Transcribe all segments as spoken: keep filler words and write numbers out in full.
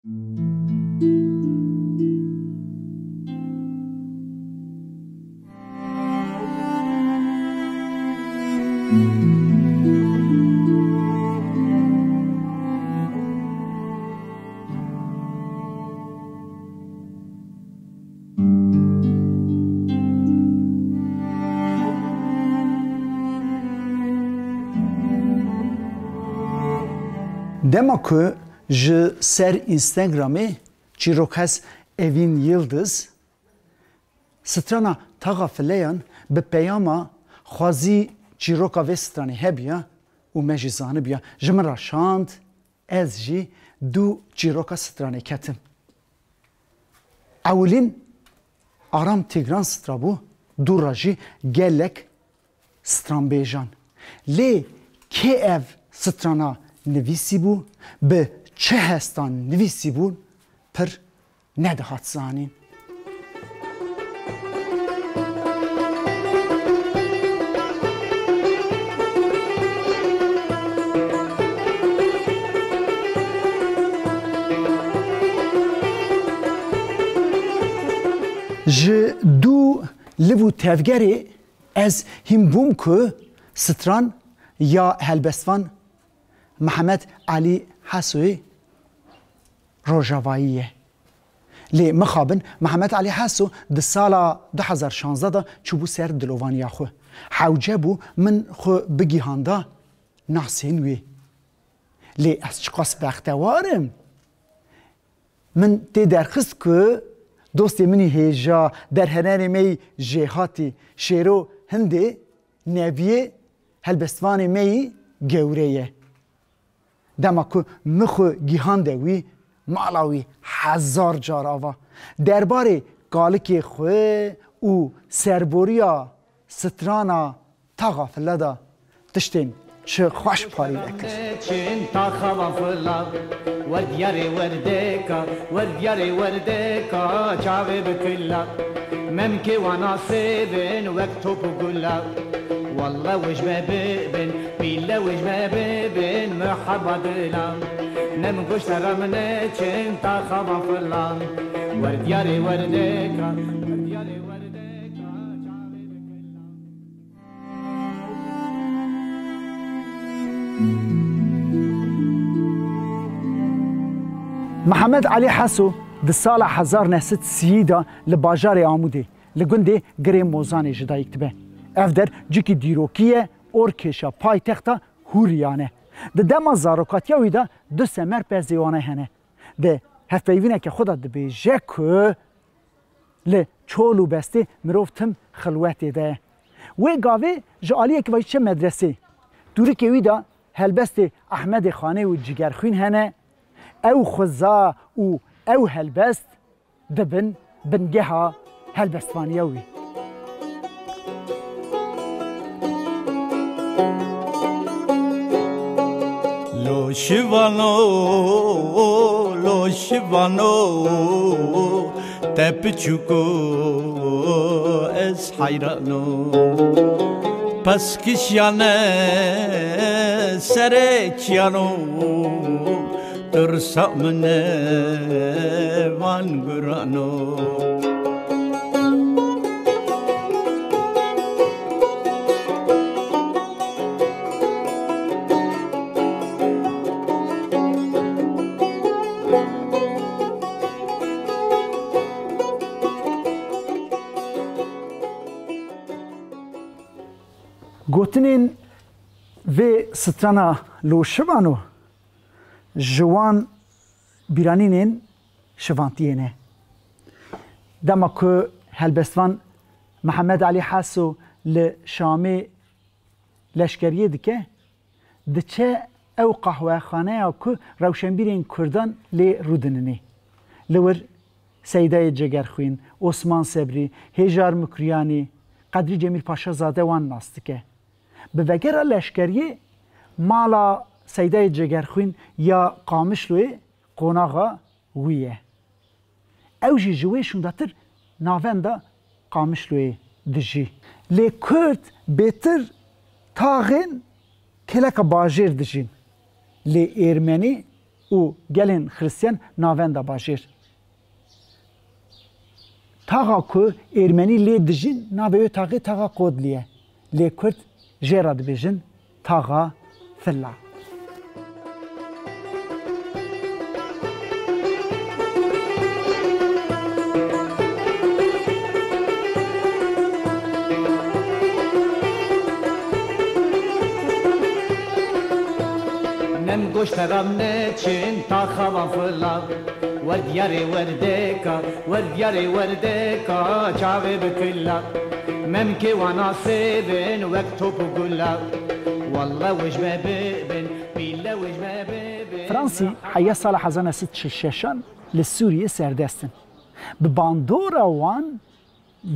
Dema ku ji ser Instagramê çîrokhes Evîn Yildiz strana Taxa Fileyan bi peyama xwazî çîroka vê stranê hebiya û me jî zanibiya, ji min re şand, ez jî dû çîroka stranê ketim. Ewilîn Aram Tîgran strabû, dû re jî gelek stranbêjan. Lê kê ev strana nivîsîbû, bi çi hestan nivîsîbûn, pir nedihat zanîn. Ji dû liv û tevgerê ez hîn bûm ku stran ya helbestvan Mihemed Elî Hesoyê Rojavayî ye. Lê mixabin Mihemed Elî Heso di sala du hezar şanzdeh de çûbû ser dilovaniya xwe. Hewce bû min xwe bigihanda nasên wê. Lê ez çiqas bextewar im. Min tê derxist ku dostê min î hêja, derhenerê me yî jêhatî, şêro hindê neviyê helbestvanê me yî gewre ye. Dema ku min xwe gihande wî, mala wî hezar car ava. Derbarê kalikê xwe û serboriya strana Taxa File de tiştên çi xweş parî vekir. Çin taxa File, wer diyarê werdeka, wer diyarê werdeka, çavê bi kila. Memkê wana sêvin wek top û gula. Walla wej me bibin, bîle wej me bibin, muhebba dila. Nem goşta ra min çin taxa File. Wer diyarê werdeka, wer diyarê werdeka, çavê bi kila. Mihemed Elî Heso di sala hezar neh sed sî de li bajarê Amûdê, li gundê Girê Mozanê ji dayik dibe. Ev der cikî dîrokî ye, orkêşa paytexta Hûriyan e. Di dema zarokatiya wî de du semer pez zêwane hene. Di hevpeyvîneke xwe de dibêje ku li çol û bestê mirov tim xilwetê de ye. Wê gavê ji aliyekî ve jî çe medresê. Dûrikê wî de helbestê Ehmedê Xanê û Cigerxwîn hene. Ew xuza û ew helbest dibin bingeha helbestvaniya wî. Lo şivano, lo şivano, te piçûko ez heyrano. Peskişiyane serê çiyano, tirsa min e van gurano. Gotinên vê strana Lo Şivano ji wan bîranînên şivantiyê ne. Dema ku helbestvan Mihemed Elî Heso li Şamê leşkeriyê dike, diçe ew qehwexaneya ku rewşenbîrên kurdan lê rûdinînê. Li wir Seydayê Cegerxwîn, Osman Sebrî, Hêjar Mukriyanî, Qedrî Cemîl Paşazade wan nas dike. Bi vegera leşkeriyê mala Seydayê Cegerxwîn ya Qamişloyê qonaxa wî ye. Ew jî ji wê şûndatir navenda Qamişloyê dijî. Lê Kurd bêtir taxên kêleka bajêr dijîn. Lê Êrmenî û gelên Xiristiyan navenda bajêr. Taxa ku Êrmenî lê dijîn navê wê taxê taxa Kodlî ye. Lê Kurd jê re dibêjin taxa Fila. Nem goşteram neçin taxa van Fila. Wer diyarê werdeka, wer diyarê werdeka, çavê bi kila. Memkê wana sêvên wek top û gula. Walla wej me bibin, bîle wej me bibin. Fransî heya sala hezar neh sed çil şeşan li Sûriyê serdest in. Bi bandora wan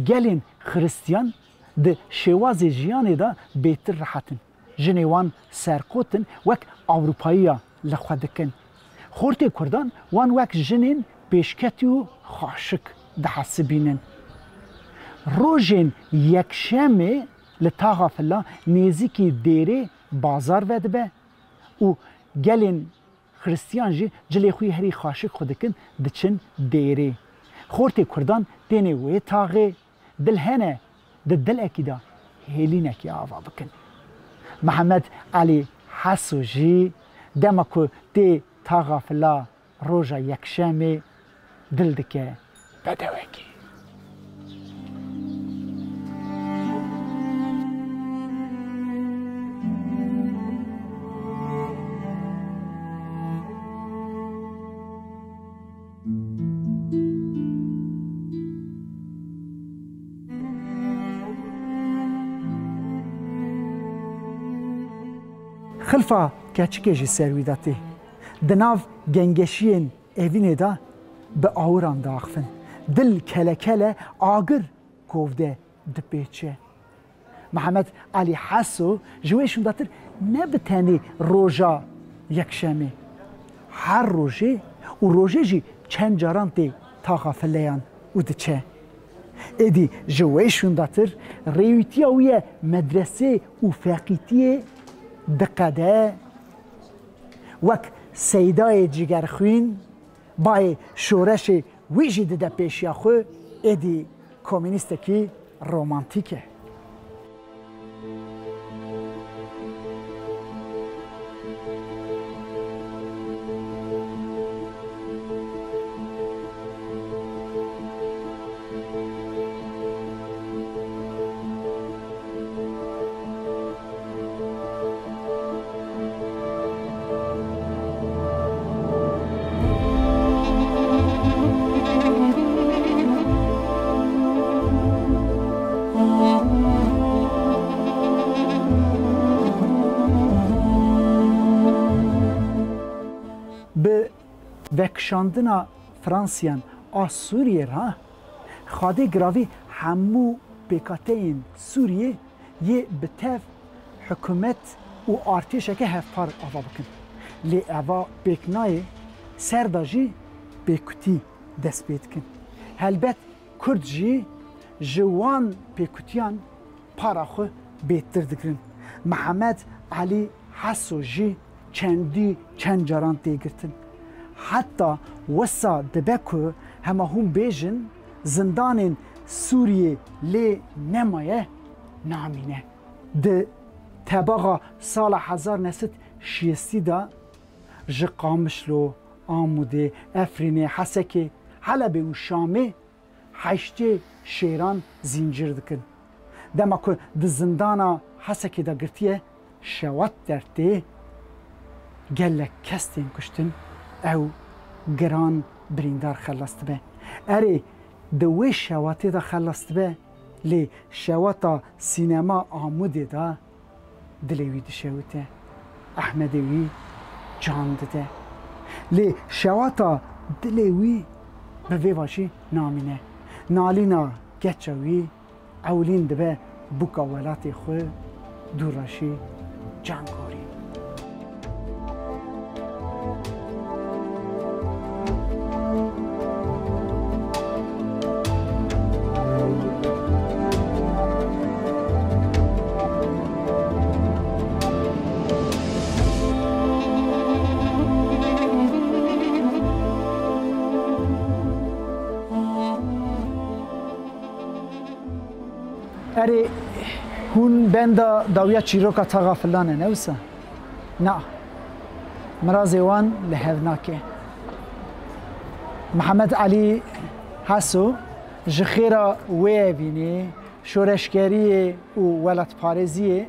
gelên Xiristiyan di şêwazê jiyanê de bêtir rehet in. Jinê wan serkot in, wek Ewropayiya li xwe dikin. Xortê Kurdan wan wek jinên pêşketî û xaşik dihesibînin. Rojên yekşemê li taxa Fila nêzîkî dêrê bazar vedibe û gelên Xiristiyan jî cilê xwe yê herî xaşik xwe dikin, diçin dêrê. Xortê Kurdan tênê wê taxê, dil hene di dilekî de hêlînekê ava bikin. Mihemed Elî Heso jî dema ku tê taxa Fila roja yekşemê dil dike bedewekî. Xilfa keçikê jî ser wî de tê. Di nav gengeşiyên evînê de bi awiran diaxivin. Dil kele kele agir kovde dipêçe. Mihemed Elî Heso ji wê şûndatir ne bi tenê roja yekşemê. Her rojê û rojê jî çend caran tê taxa Fileyan û diçe. Êdî ji wê şûndatir rêwîtiya wî ye medresê û feqîtiyê diqede. Wek Seydayê Cigerxwîn, bayê şoreşê wî jî dide pêşiya xwe, êdî komînîstekî romantîk e. Bi vekişandina Fransiyan a Sûriyê re, xadê giravî hemû pêkhateyên Sûriyê yê bi tev hikûmet û artêşeke hevpar ava bikin. Lê eva pêk nayê, ser de jî pêkutî dest pê dikin. Helbet Kurd jî ji wan pêkutiyan para xwe bêtir digirin. Mihemed Elî Heso jî çendî çend caran tê girtin. Heta wisa dibe ku hema hûn bêjin zindanên Sûriyê lê nemaye, namîne. Di tebaxa sala hezar neh sed şêstî de ji Qamişlo, Amûdê, Efrînê, Hesekê, Helebê û Şamê heştê şêran zîncir dikin. Dema ku di zindana Hesekê de girtiye, şewat dertê, gelek kes tên kuştin, ew giran birîndar xelas dibe. Erê, di wê şewatê de xelas dibe, lê şewata sînema Amûdê de dilê wî dişewite. Ehmedê wî can dide. Lê şewata dilê wî bi vê ve jî namîne. Nalîna keça wî ewilîn dibe bûka welatê xwe, dû re jî can gorî. Erê, hûn benda dawiya çîroka Taxa Filan e, ne wisa? Na. Mirazê wan li hev nake. Mihemed Elî Heso ji xêra wê evînê, şoreşgeriyê û welatparêziyê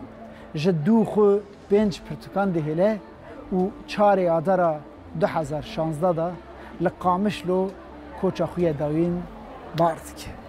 ji dû xwe pênc pirtûkan dihêle û çarê Adara du hezar şazdeh de li Qamişlo koça xwe yê dawîn bar dike.